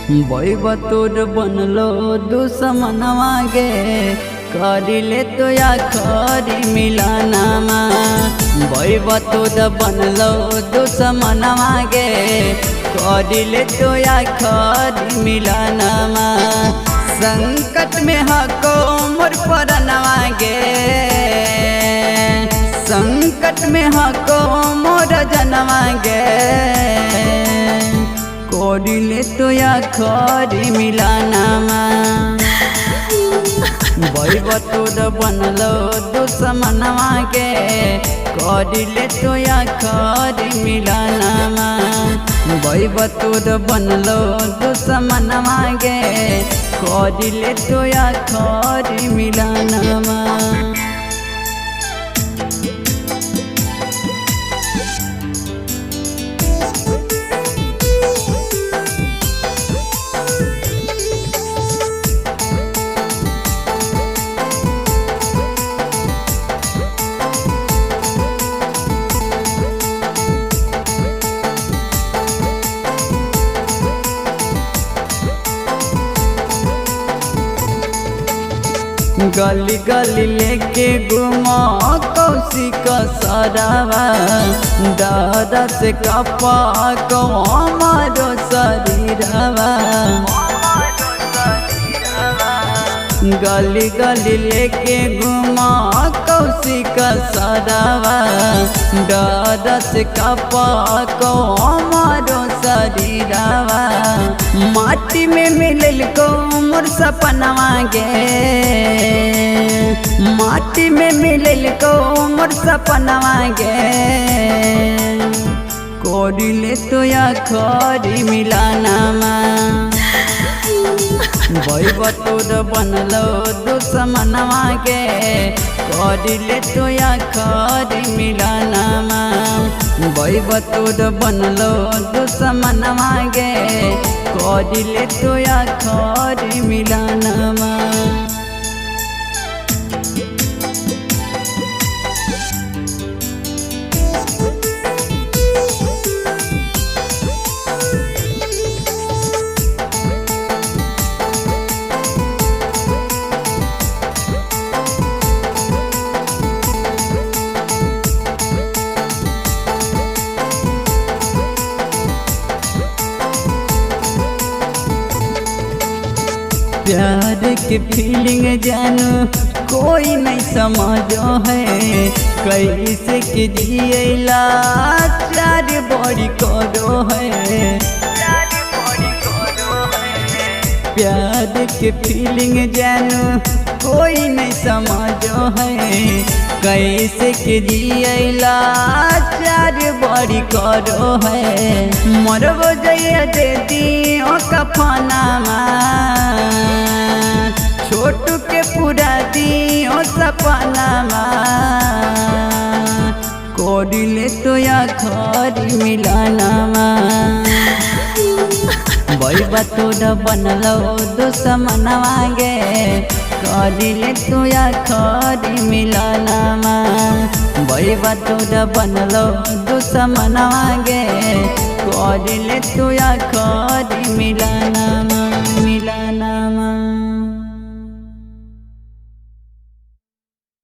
बैबा तोर बनलो दुश्मनवा गे करिले तो आखरी मिलनमा। बैबा तोर बनलो दुश्मनवा गे करिले तो आखरी मिलनमा। संकट में हको मोर परनवा गे, संकट में हको मोर जनवा गे करिले तो आखरी मिलनमा। बैबा तोर बनलो दुश्मनवा गे करिले तो आखरी मिलनमा। बैबा तोर बनलो दुश्मनवा गे करिले तो आखरी मिलनमा। गली गली लेके घुमा कौशिक सरावा, दादा से कपा को हमारो शरीरवा। गली गली लेके घुमा कौशिक सरावा, दादा से कपा को हमारो शरीरवा। माटी में मिलल को मोर सपनवा गे, माटी में मिलल को मोर सपनवा गे करिले तो आखरी मिलनमा। बैबा तोर बनलो दुश्मनवा गे करिले तो आखरी मिलनमा। बैबा तोर बनलो दुश्मनवा गे करिले तो आखरी मिलनमा। प्यार के फीलिंग जानू कोई नहीं समझो है, कैसे के जियला चार बड़ी करो है। प्यार के फीलिंग जानू कोई नहीं समझो है, कैसे के जियला चार बड़ी करो है। मरबो जइया दे दियो कफनामा, छोटू के पूरा दियो सपनामा करिले तो आखरी मिलनमा। बैबा तोर बनलो दुश्मनवा गे करिले तो आखरी मिलनमा। बैबा तोर बनलो दुश्मनवा गे करिले तो आखरी मिलनमा।